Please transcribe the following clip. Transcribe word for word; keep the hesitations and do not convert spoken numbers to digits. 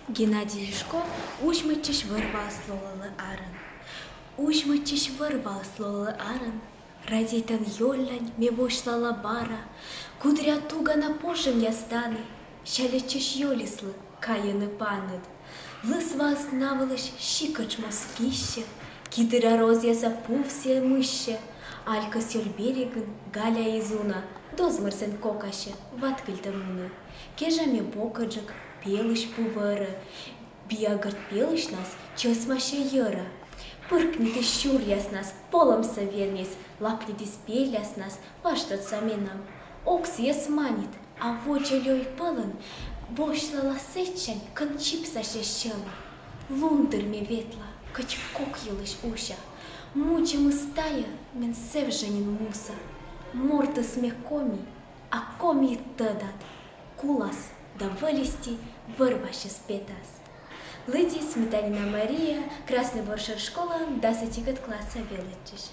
Геннадий Юшков. «Узьмӧдчысь вӧр-ваыс лолӧлӧ арын». Узьмӧдчысь вӧр-ваыс лолӧлӧ арын. Радейтан ёльлань ме восьлала бара. Кудря тугана пожӧмъяс тані сяльӧдчысь ёльыслы кайӧны паныд. Лысваыс на вылысь сикӧтш моз киссьӧ, китыра розъяса пув сійӧ мыссьӧ. Алькӧс ёль берегын галя из уна, дозмӧр сэн кокасьӧ, ваткыльтӧ мунӧ. Кежа ме бокӧджык, пелысь пу вӧрӧ, биа гӧрд пелысьнас чӧсмасьӧ йӧра. Пыркнитіс сюръяснас, полӧмсӧ венис, лапнитіс пельяснас, важ тӧдса менам. Ог сійӧс манит, а водзӧ лёй пӧлӧн восьлала сэтчань, кӧн чипсасьӧ сьӧла. Лун тыр ме ветла, кӧть кок йылысь уся. Мудзӧмыс тайӧ мен зэв жӧ нин муса. Мортыс ме коми, а коми тӧдад, кулас да вӧлисти вӧр-васьӧс петас. Лыддис Сметанина Мария, Красный Боршӧр школаын дас ӧтикӧд класса велӧдчысь.